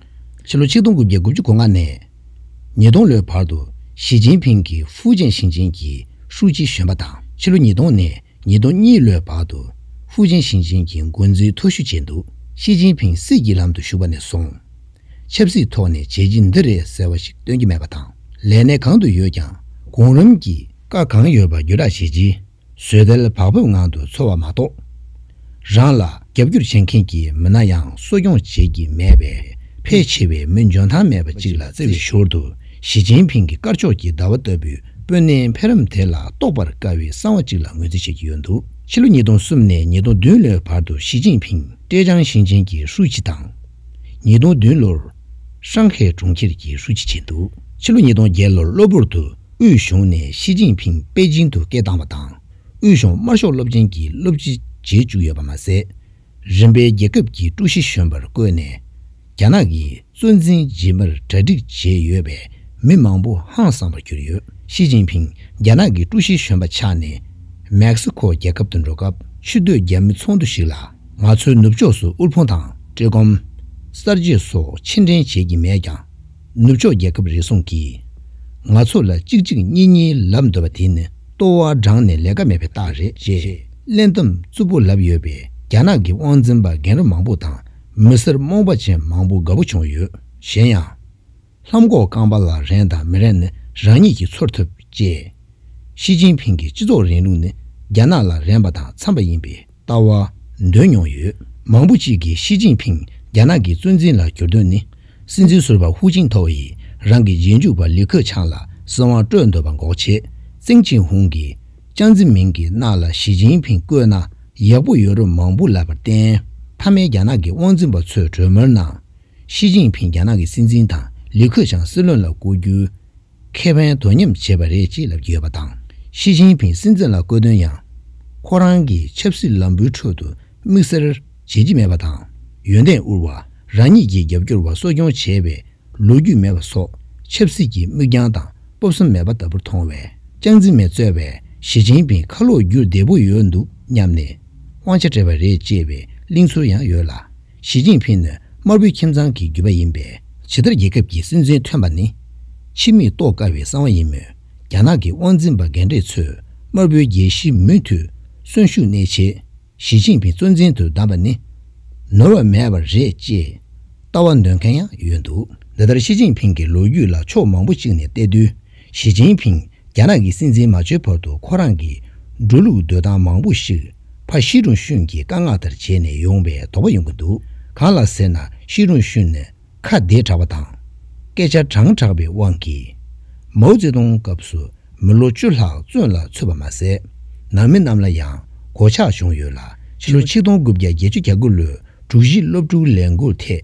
ཕྱི་ལོ་ཆིག་སྟོང་དགུ་བརྒྱ་དགུ་བཅུ་གོ་ལྔ་ནས་ཉིས་སྟོང་ལོའི་བར་དུ་ཞི་ཅིན་ཕིང་གིས་ཧྥུའུ་ཅན་ཞིང་ཆེན་གྱི་ཧྲུའུ་ཅི་གཞོན་པ་དང་། ཕྱི་ལོ་ཉིས་སྟོང་ནས་ཉིས་སྟོང་གཉིས་ལོའི་བར་དུ་ཧྥུའུ་ཅན་ཞིང་ཆེན་གྱི་འགོ་འཛིན་མཐོ་ཤོས་བྱས་འདུག་ཞི་ཅིན་ཕིང་སྲིད་ཀྱི་ལམ་དུ་ཞུགས་པ་ནས་བཟུང་། ཆབ་སྲིད་ཐོག་ནས་བྱས་རྗེས་འདི་རེད་ཟེར་བ་ཞིག་སྟོན་གྱི་མེད་པ་དང་། ལས་གནས་གང་དུ་ཡོད་ཀྱང་གོང་རིམ་གྱི་བཀའ་གང་ཡོད་པ་བརྒྱུད་བསྒྲགས་བྱས་རྗེས། བཟོད་གྲྭའི་བག་ཕེབས་ངང་དུ་འཚོ་བ་མ་གཏོགས། རང་ལ་རྒྱབ་སྐྱོར་བྱེད་མཁན་གྱི་མི་སྣ་ཡང་གསོ་སྐྱོང་བྱེད་ཀྱི་མེད་པས། ཕལ་ཆེ་བའི་མི་འཇོན་ཐང་མེད་པ་ཅིག་ལ་བརྩི་བའི་ཞོར་དུ། ཞི་ཅིན་ཕིང་གི་དཀར་ཕྱོགས་ཀྱི་ཟླ་བ་ལྟ་བུའི་དཔོན་གནས་འཕེལ་རིམ་དེ་ལ་རྟོགས་པར་དཀའ་བའི་གསང་བ་ཅིག་ལ་ངོས་འཛིན་བྱེད་ཀྱི་ཡོད་འདུག་ཕྱི་ལོ་ཉིས་སྟོང་གསུམ་ནས་ཉིས་སྟོང་བདུན་ལོའི་བར་དུ་ཞི་ཅིན་ཕིང་ཀྲེ་ཅང་ཞིང་ཆེན་གྱི་ཧྲུའུ་ཅི་དང་། ཉིས་སྟོང་བདུན་ལོར་ཧྲང་ཧེ་གྲོང་ཁྱེར་གྱི་ཧྲུའུ་ཅི་བྱས་འདུག་ཕྱི་ལོ་ཉིས་སྟོང་བརྒྱད་ལོར་གློ་བུར་དུ་དབུས་གཞུང་ནས་ཞི་ཅིན་ཕིང་པེ་ཅིང་དུ་སྐད་བཏང་བ་དང་། དབུས་གཞུང་དམར་ཤོག་སློབ་ཆེན་གྱི་སློབ་སྤྱི་བྱེད་བཅུག་ཡོད་པ་མ་ཟད། རིམ་པས་རྒྱལ་ཁབ་ཀྱི་ཀྲུའུ་ཞི་གཞོན་པར་བསྐོས་ནས། རྒྱ་ནག་གི་གཙོ་འཛིན་རྗེས་མར་གྲ་སྒྲིག་བྱས་ཡོད་པས་མི་མང་པོ་ཧང་སངས་པར་གྱུར་ཡོད། ཞི་ཅིན་ཕིང་རྒྱ་ནག་གི་ཀྲུའུ་ཞི་གཞོན་པ་ཆགས་ནས་མེག་སི་ཁོ་རྒྱལ་ཁབ་ཏུ་འགྲོ་སྐབས། ཆུ་སྟོད་རྒྱ་མི་ཚོགས་འདུ་ཞིག་ལ། ང་ཚོའི་ནུབ་ཕྱོགས་སུ་དབུལ་ཕོངས་དང་། བཀྲེས་སྐོམ། གསར་བརྗེ་སོགས་ཕྱིར་དྲན་བྱེད་ཀྱི་མེད་ཀྱང་། ནུབ་ཕྱོགས་རྒྱལ་ཁབ་རེ་ཟུང་གིས་ང་ཚོ་ལ་གཅིག་གཅིག་གཉིས་གཉིས་ལབ་འདོད་པ་དེ་ནི་ལྟོ་བ་འགྲངས་ནས་ལས་ཀ་མེད་པའི་རྟགས་རེད་ཅེས་གླེན་གཏམ་རྩུབ་པོ་ལབ་ཡོད་པས། རྒྱ་ནག་གི་དབང་འཛིན་པ་རྒན་རབས་མང་པོ་དང་མི་སེར་རྨོངས་པ་ཅན་མང་པོ་དགའ་པོ་བྱུང་ཡོད། གཞན་ཡང་། ལྷམ་གོག་རྐང་པ་ལ་རན་དང་མི་རན་ནི་རང་ཉིད་ཀྱིས་ཚོར་ཐུབ་ཅེས། ཞི་ཅིན་ཕིང་གིས་སྤྱི་ཚོགས་རིང་ལུགས་ནི་རྒྱ་ནག་ལ་རན་པ་དང་འཚམ་པ་ཡིན་པའི་ལྟ་བ་འདོན་མྱོང་ཡོད། མང་པོ་ཅིག་གིས་ཞི་ཅིན་ཕིང་རྒྱ་ནག་གི་གཙོ་འཛིན་ལ་གྱུར་དོན་ནི། སྲིད་འཛིན་ཟུར་པ་ཧུའུ་ཅིན་ཐའོ་ཡིས་རང་གི་རྗེས་འཇུག་པ་ལི་ཁེ་ཆང་ལ་སྲིད་དབང་སྤྲོད་འདོད་པ་འགོག་ཆེད། ཙིང་ཅིན་ཧུང་གིས་ཅང་ཙེ་མིན་གྱི་མནའ་ལ་ཞི་ཅིན་ཕིང་བསྐོས་ན་ཡག་པོ་ཡོད་རབས་མང་པོ་ལབ་པར་བརྟེན། མཐའ་མའི་རྒྱ་ནག་གི་དབང་འཛིན་པ་ཚོས་གྲོས་མོལ་ནང་། ཞི་ཅིན་ཕིང་རྒྱ་ནག་གི་སྲིད་འཛིན་དང་ལི་ཁེ་ཆང་སྲིད་བློན་ལ་བསྐོ་རྒྱུའི་ཁེ་ཕན་དོ་མཉམ་བྱས་པ་རེད་ཅེས་ལབ་ཀྱི་ཡོད་པ་དང་། ཞི་ཅིན་ཕིང་སྲིད་འཛིན་ལ་བསྐོས་དོན་ཡང་། ཁོ་རང་གིས་ཆབ་སྲིད་ལམ་བུའི་ཁྲོད་དུ་དམིགས་བསལ་ བྱེད་ཀྱི་མེད་པ་དང་། ཡོན་ཏན་དབུལ་བ། རང་ཉིད་ཀྱི་རྒྱབ་སྐྱོར་བ་གསོ་སྐྱོང་བྱས་པའི་ལོ་རྒྱུས་མེད་པ་སོགས། ཆབ་སྲིད་ཀྱི་མིག་རྒྱང་དང་སྤོབས་སེམས་མེད་པ་ལྟ་བུར་མཐོང་བས། ཅང་ཙེ་མིན་གཙོས་པའི་ཞི་ཅིན་ཕིང་ཁ་ལོག་རྒྱུ་བདེ་པོ་ཡོད་འདུག་སྙམ་ནས། དབང་ཆ་སྤྲད་པ་རེད་ཅེས་པའི་གླེང་ཚུལ་ཡང་ཡོད་ལ། ཞི་ཅིན་ཕིང་ནི་དམར་པོའི་ཁྱིམ་ཚང་གི་རྒྱུད་པ་ཡིན་པས། ཇི་ལྟར་རྒྱལ་ཁབ་ཀྱི་སྲིད་འཛིན་ཐོན་པ་ནི། ཕྱི་མིག་རྟོགས་དཀའ་བའི་གསང་བ་ཡིན་མོད། རྒྱ་ནག་གི་དབང་འཛིན་པ་རྒན་གྲས་ཚོས་དམར་པོའི་རྒྱལ་སྤྱིའི་མུ་མཐུད་གསོན་ཤུགས་གནས་ཆེད། ཞི་ཅིན་ཕིང་གཙོ་འཛིན་དུ་བདམས་པ་ནི། ནོར་བ་མེད་པ་རེད་ཅེས་ལྟ་བ་འདོན་མཁན་ཡང་ཡོད་འདུག་འདི་ལྟར་ཞི་ཅིན་ཕིང་གི་ལོ་རྒྱུས་ལ་ཕྱོགས་མང་པོ་གཅིག་ནས་བལྟས་དུས། ཞི་ཅིན་ཕིང་རྒྱ་ནག་གི་སྲིད་འཛིན་མ་བྱས་བར་དུ་ཁོ་རང་གི་འགྲོ་ལུགས་འདོད་སྟངས་མང་པོ་ཞིག་ཕ་ཤི་ཀྲུང་ཤུན་གྱི་བཀའ་མངགས་ལྟར་བྱས་ནས་ཡོང་བའི་དོགས་པ་ཡོང་གི་འདུག་གང་ལ་ཟེར་ན། ཤི་ཀྲུང་ཤུན་ནི་ཁ་བདེ་དྲགས་པ་དང་། སྐད་ཆ་དྲང་དྲགས་པའི་དབང་གིས། མའོ་ཙེ་ཏུང་སྐབས་སུ་མི་ལོ་བཅུ་ལྷག་བཙོན་ལ་ཚུད་པ་མ་ཟད། ནང་མི་རྣམས་ལ་ཡང་གོད་ཆག་བྱུང་ཡོད་ལ། ཕྱི་ལོ་ཆིག་སྟོང་དགུ་བརྒྱ་བརྒྱད་ཅུ་གྱ་དགུ་ལོའི་དྲུག་བཞི་སློབ་ཕྲུག་ལས་འགུལ་ཐད།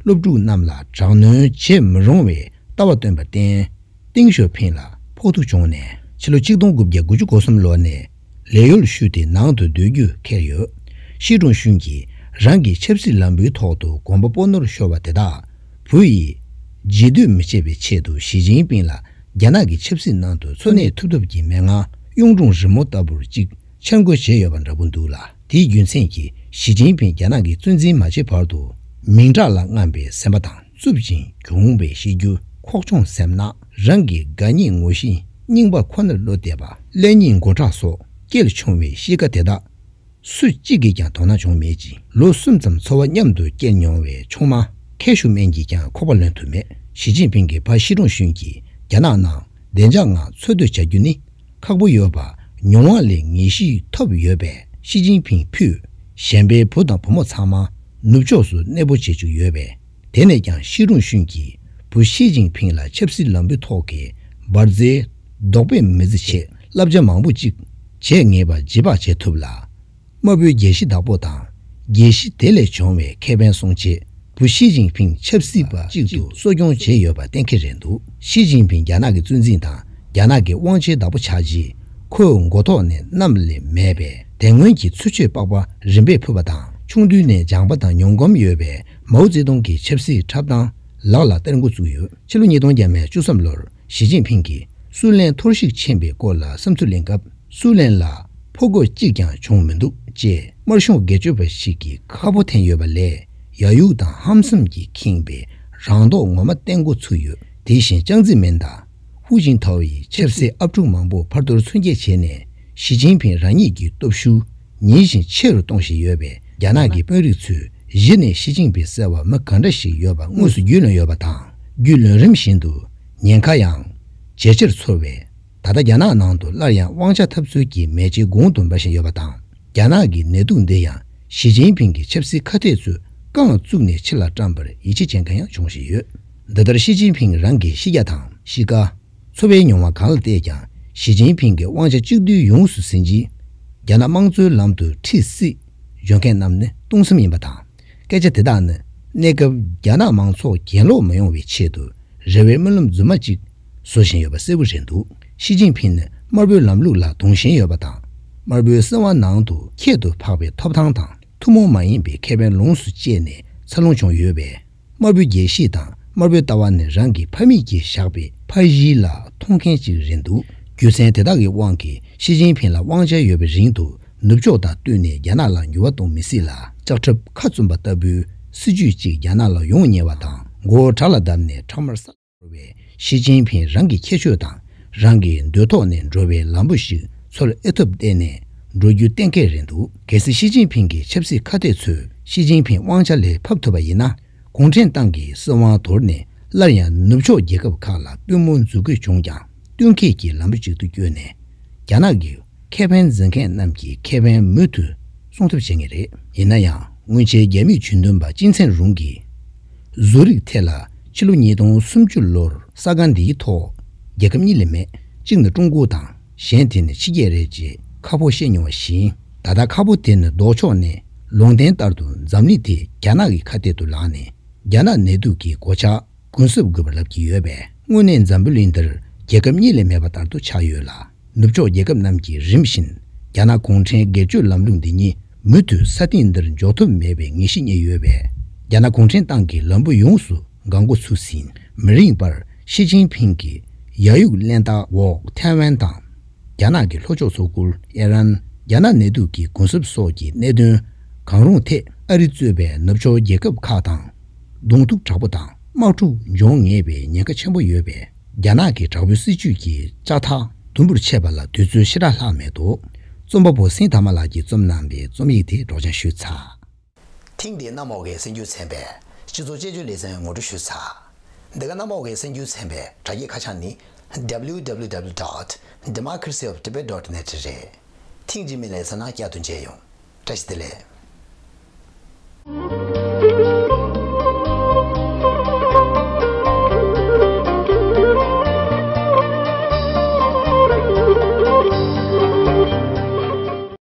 སློབ་ཕྲུག་རྣམས་ལ་དྲག་གནོན་བྱེད་མི་རུང་བའི་ལྟ་བ་བཏོན་པར་བརྟེན། ཏེང་ཞའོ་ཕིང་ལ་ཕོག་ཐུག་བྱུང་ནས། ཕྱི་ལོ་ཆིག་སྟོང་དགུ་བརྒྱ་དགུ་བཅུ་གོ་གསུམ་ལོ་ནས་ལས་གཡོལ་ཞུས་ཏེ་ནང་དུ་སྡོད་རྒྱུ་འཁེལ་ཡོད། ཤི་ཀྲུང་ཤུན་གྱིས་རང་གི་ཆབ་སྲིད་ལམ་བུའི་ཐོག་ཏུ་གོམ་པ་སྤོ་ནོར་ཤོར་བ་དེ་དག་བུ་ཡིས་བརྗེད་འདོད་མི་བྱེད་པའི་ཆེད་དུ། ཞི་ཅིན་ཕིང་ལ་རྒྱ་ནག་གི་ཆབ་སྲིད་ནང་དུ་འཚོ་གནས་ཐུབ་ཐབས་ཀྱི་མན་ངག་གཡུང་དྲུང་རི་མོ་ལྟ་བུར་གཅིག་འཆར་འགོད་བྱས་ཡོད་པ་འདྲ་པོ་འདུག་ལ། དེའི་རྒྱུ་མཚན་གྱིས་ཞི་ཅིན་ཕིང་རྒྱ་ནག་གི་གཙོ་འཛིན་མ་བྱས་བར་དུ། མིང་གྲགས་ལ་རྔམ་པའི་སེམས་པ་དང་། རྩུབ་ཅིང་གྱོང་བའི་གཤིས་རྒྱུད། ཁོག་ཆུང་སེམས་ནག་རང་གི་དགའ་ཉེ་ངོ་ཤེས་རྙིང་པ་ཁོ་ནར་བློ་གཏད་པ། ཀླད་རྙིང་མགོ་མཁྲེགས་སོགས་སྐྱེས་ཆུང་བའི་གཤིས་ཀ་དེ་དག་སུ་གཅིག་གིས་ཀྱང་དོ་སྣང་བྱུང་མེད་ཅིང་། ལོ་གསུམ་ཙམ་འཚོ་བ་མཉམ་དུ་བསྐྱལ་མྱོང་བའི་ཆུང་མ་ཁེ་ཞུ་མེན་གྱིས་ཀྱང་ཁོག་པ་ལོན་ཐུབ་མེད། ཞི་ཅིན་ཕིང་གི་ཕ་ཤི་ཀྲུང་ཤུན་གྱིས་རྒྱ་ནག་ནང་བདེ་འཇགས་ངང་འཚོ་སྡོད་བྱ་རྒྱུ་ནི། ཁག་པོ་ཡོད་པ་མྱོང་བ་ལས་ངེས་ཤེས་ཐོབ་ཡོད་པས། ཞི་ཅིན་ཕིང་ཕུད་གཞན་པའི་བུ་དང་བུ་མོ་ཚང་མ་ནུབ་ཕྱོགས་སུ་གནས་སྤོ་བྱེད་བཅུག་ཡོད་པས། དེ་ནས་ཀྱང་ཤི་ཀྲུང་ཤུན་གྱིས་བུ་ཞི་ཅིན་ཕིང་ལ་ཆབ་སྲིད་ལམ་བུའི་ཐོག་གི་འབར་རྫས་རྡོག་པས་མི་བརྫི་ཆེད་བསླབ་བྱ་མང་པོ་ཅིག་བྱེད་ངེས་པ་རྗེས་དཔག་བྱེད་ཐུབ་ལ། དམར་པོའི་རྒྱལ་གཞི་བདག་པོ་དང་། རྒྱལ་གཞི་དེ་ལས་བྱུང་བའི་ཁེ་ཕན་སྲུང་ཆེད། བུ་ཞི་ཅིན་ཕིང་ཆབ་སྲིད་པ་གཅིག་ཏུ་གསོ་སྐྱོང་བྱས་ཡོད་པ་གཏན་འཁེལ་རེད་འདུག་ཞི་ཅིན་ཕིང་རྒྱ་ནག་གི་གཙོ་འཛིན་དང་རྒྱ་ནག་གི་དབང་ཆའི་བདག་པོ་ཆགས་རྗེས། ཁོའི་མགོ་ཐོག་ནས་གནམ་ལས་མེད་པའི་དེ་སྔོན་གྱི་ཚུར་ཕྱོགས་པགས་པ་རིམ་པས་ཕུད་པ་དང་། ཆུང་དུས་ནས་སྦྱངས་པ་དང་མྱོང་གོམས་ཡོད་པའི་མའོ་ཙེ་ཏུང་གི་ཆབ་སྲིད་འཁྲབ་སྟངས་ལག་ལ་བསྟར་འགོ་བཙུགས་ཡོད། ཕྱི་ལོ་ཉིས་སྟོང་བརྒྱ་མེད་བཅུ་གསུམ་ལོར་ཞི་ཅིན་ཕིང་གིས་སུའུ་ལན་འཐོར་བཤིག་ཕྱིན་པའི་སྐོར་ལ་བསམ་ཚུལ་གླེང་སྐབས། སུའུ་ལན་ལ་ཕོ་རྒོད་གཅིག་ཀྱང་བྱུང་མི་འདུག་ཅེས་དམར་གཞུང་སྒེར་གཅོད་པ་ཞིག་གིས་ཁ་ཕོ་འཐེན་ཡོད་པ་ལས། ཡ་ཡུག་དང་ཧམ་སེམས་ཀྱིས་ཁེངས་པའི་རང་མདོག་ངོ་མ་བསྟན་འགོ་ཚུགས་ཡོད། དེ་བཞིན་ཅང་ཙེ་མིན་དང་ཧུའུ་ཅིན་ཐའོ་ཡི་ཆབ་སྲིད་ཨབ་ཕྲུག་མང་པོ་ཕར་གཏོར་ཚུར་འགྱེད་བྱས་ནས། ཞི་ཅིན་ཕིང་རང་ཉིད་ཀྱི་སྟོབས་ཤུགས་ཉིན་བཞིན་ཆེ་རུ་གཏོང་བཞིན་ཡོད་པས། རྒྱ་ནག་གི་དཔོན་རིགས་ཚོས་གཞི་ནས་ཞི་ཅིན་ཕིང་ཟེར་བ་མི་ག་འདྲ་ཞིག་ཡོད་པ་དངོས་སུ་རྒྱུས་ལོན་ཡོད་པ་དང་། རྒྱུས་ལོན་རིམ་བཞིན་དུ་ཉེན་ཁ་ཡང་ཇེ་ཆེར་ཚོར་བས། ད་ལྟ་རྒྱ་ནག་ནང་དུ་སླར་ཡང་དབང་ཆ་འཐབ་རྩོད་ཀྱི་མེ་ལྕེ་གོང་དུ་འབར་བཞིན་ཡོད་པ་དང་། རྒྱ་ནག་གི་ནད་དུག་འདི་ཡང་ཞི་ཅིན་ཕིང་གི་ཆབ་སྲིད་ཁ་གཏད་ཚོས་རྐང་བཙུགས་ནས་ཕྱི་ལ་བཀྲམ་པར་ཡིད་ཆེས་བྱེད་མཁན་ཡང་འབྱུང་བཞིན་ཡོད། འདི་ལྟར་ཞི་ཅིན་ཕིང་རང་གི་གཤིས་རྒྱ་དང་གཤིས་ཀ། འཚོ་བའི་མྱོང་བ་གང་ལ་བལྟས་ཀྱང་། ཞི་ཅིན་ཕིང་གི་དབང་ཆ་གཅིག་སྡུད་ཡོངས་སུ་ཟིན་རྗེས། རྒྱ་ནག་དམངས་གཙོའི་ལམ་དུ་ཁྲིད་སྲིད་འཇོན་མཁན་རྣམས་ནི་སྟོང་གསུམ་ཡིན་པ་དང་། སྐད་ཆ་དེ་དག་ནི་གནས་སྐབས་རྒྱ་ནག་མང་ཚོགས་གྱེན་ལོག་མ་ཡོང་བའི་ཆེད་དུ་རེ་བའི་སྨོན་ལམ་རྫུན་མ་གཅིག་བཟོ་བཞིན་ཡོད་པ་གསལ་པོ་རེད་འདུག་ཞི་ཅིན་ཕིང་ནི་དམར་པོའི་ལམ་ལུགས་ལ་དུང་ཞེན་ཡོད་པ་དང་། དམར་པོའི་སྲིད་དབང་ནང་དུ་ཁྱད་དུ་འཕགས་པའི་ཐོབ་ཐང་དང་ཐུན་མོང་མ་ཡིན་པའི་ཁེ་ཕན་ལོངས་སུ་སྤྱད་ནས་འཚར་ལོངས་བྱུང་ཡོད་པས། དམར་པོའི་རྒྱལ་གཤིས་དང་དམར་པོའི་ལྟ་བ་ནི་རང་གི་ཕ་མེས་ཀྱིས་བཞག་པའི་ཕ་གཞིས་ལ་མཐོང་མཁན་ཅིག་རེད་འདུག་རྒྱུ་མཚན་དེ་དག་གི་དབང་གིས་ཞི་ཅིན་ཕིང་ལ་དབང་ཆ་ཡོད་པའི་རིང་དུ་ནུབ་ཕྱོགས་དང་བསྟུན་ནས་རྒྱ་ནག་ལ་འགྱུར་བ་གཏོང་མི་སྲིད་ལ། ལྕགས་ཁྲབ་ཁ་བཙུམ་པ་ལྟ་བུའི་སྲིད་ཇུས་ཅིག་རྒྱ་ནག་ལ་ཡོང་ཉེ་བ་དང་། མགོ་བོ་བྲག་ལ་བརྡབས་ནས་ཁྲག་དམར་ས་འགྲོ་བའི་ཞི་ཅིན་ཕིང་རང་གི་ཁྱད་ཆོས་དང་རང་གི་འདོད་ཐོག་ནས་འགྲོ་བའི་ལམ་བུ་ཞིག་འཚོལ་ཨེ་ཐུབ་བལྟས་ནས་འགྲོ་རྒྱུ་གཏན་འཁེལ་རེད་འདུག་གལ་སྲིད་ཞི་ཅིན་ཕིང་གི་ཆབ་སྲིད་ཁ་གཏད་ཚོས་ཞི་ཅིན་ཕིང་དབང་ཆ་ལས་ཕབ་ཐུབ་པ་ཡིན་ན། གུང་ཁྲན་ཏང་གི་སྲིད་དབང་དོར་ནས་སླར་ཡང་ནུབ་ཕྱོགས་རྒྱལ་ཁབ་ཁག་ལ་པུས་མོ་འཛུགས་དགོས་བྱུང་ཀྱང་། བསྟུན་མཁས་ཀྱི་ལམ་བུ་གཅིག་ཏུ་བསྐྱོད་ནས་རྒྱ་ནག་གི་ཁེ་ཕན་འཛིན་མཁན་རྣམས་ཀྱི་ཁེ་ཕན་མུ་མཐུད་སྲུང་ཐབས་བྱེད་ངེས་རེད། ཡིན་ན་ཡང་། སྔོན་ཆད་རྒྱ་མིའི་ཇུས་འདོན་པ་ཅིན་ཚན་རུང་གིས་བཟོ་རིག་ཐད་ལ་ཕྱི་ལོ་ཉིས་སྟོང་སུམ་ཅུ་ལོར་ས་སྒང་འདིའི་ཐོག་རྒྱལ་ཁབ་གཉིས་ལས་མེད། གཅིག་ནི་ཀྲུང་གོ་དང་། གཞན་དེ་ནི་ཕྱི་རྒྱལ་རེད་ཅེས་ཁ་ཕོ་བཤད་མྱོང་བ་བཞིན། ད་ལྟ་ཁ་ཕོ་དེ་ནི་ལྡོག་ཕྱོགས་ནས་ལུང་བསྟན་ལྟར་དུ་འཛམ་གླིང་དེ་རྒྱ་ནག་གི་ཁ་གཏད་དུ་ལངས་ནས། རྒྱ་ནག་ནད་དུག་གི་གོད་ཆག་གུན་གསབ་དགོས་པ་ལབ་ཀྱི་ཡོད་པས། དངོས་གནས་འཛམ་བུ་གླིང་འདིར་རྒྱལ་ཁབ་གཉིས་ལས་མེད་པ་ལྟར་དུ་ཆགས་ཡོད་ལ། ནུབ་ཕྱོགས་རྒྱལ་ཁབ་རྣམས་ཀྱིས་རིམ་བཞིན་རྒྱ་ནག་གུང་ཁྲན་སྒེར་གཅོད་ལམ་ལུགས་འདི་ཉིད་ མུ་མཐུད་ས་སྟེང་འདིར་འཇོག་ཐུབ་མེད་པའི་ངེས་ཤེས་རྙེད་ཡོད་པས། རྒྱ་ནག་གུང་ཁྲན་ཏང་གིས་ལམ་བུ་ཡོངས་སུ་འགག་འགོ་ཚུགས་ཟིན། མི་རིང་བར་ཞི་ཅིན་ཕིང་གི་ཡ་ཡུག་གླེན་རྟགས་འོག་ཐའེ་ཝན་དང་། རྒྱ་ནག་གི་ལྷོ་ཕྱོགས་མཚོ་ཁུལ་ཨེ་རན། རྒྱ་ནག་ནད་དུག་གི་གུན་གསབ་སོགས་ཀྱི་གནད་དོན་གང་རུང་ཐད་ཨ་རི་གཙོས་པའི་ནུབ་ཕྱོགས་རྒྱལ་ཁབ་ཁག་དང་གདོང་ཐུག་དྲག་པོ་དང་དམག་འཁྲུག་འབྱུང་ངེས་པའི་ཉེན་ཁ་ཆེན་པོ་ཡོད་པས། རྒྱ་ནག་གི་དྲག་པོའི་སྲིད་བྱུས་ཀྱི་ལྕགས་ཐག་དུམ་བུར་ཆད་པ་ལ་དུས་ཚོད་ཞེ་དྲག་ལྷག་མེད་འདུག་རྩོམ་པ་པོ་སེང་དར་མ་ལགས་ཀྱིས་རྩོམ་གནང་བའི་རྩོམ་ཡིག་དེ་སྒྲོག་སྦྱང་ཞུས་ཚར། ཐེངས་འདིའི་གནམ་འོག་གི་གསར་འགྱུར་ཚན་པས་སྤྱི་ཚོགས་དཔྱད་བརྗོད་ལེ་ཚན་ངོ་སྤྲོད་ཞུས་ཚར། འདི་ག་གནམ་འོག་གི་གསར་འགྱུར་ཚན་པའི་དྲ་རྒྱའི་ཁ་བྱང་ནི། www.democracyofTibet.net རེད། ཐེངས་རྗེས་མའི་ལེ་ཚན་ནང་བསྐྱར་དུ་མཇལ་ཡོང་། བཀྲ་ཤིས་བདེ་ལེགས།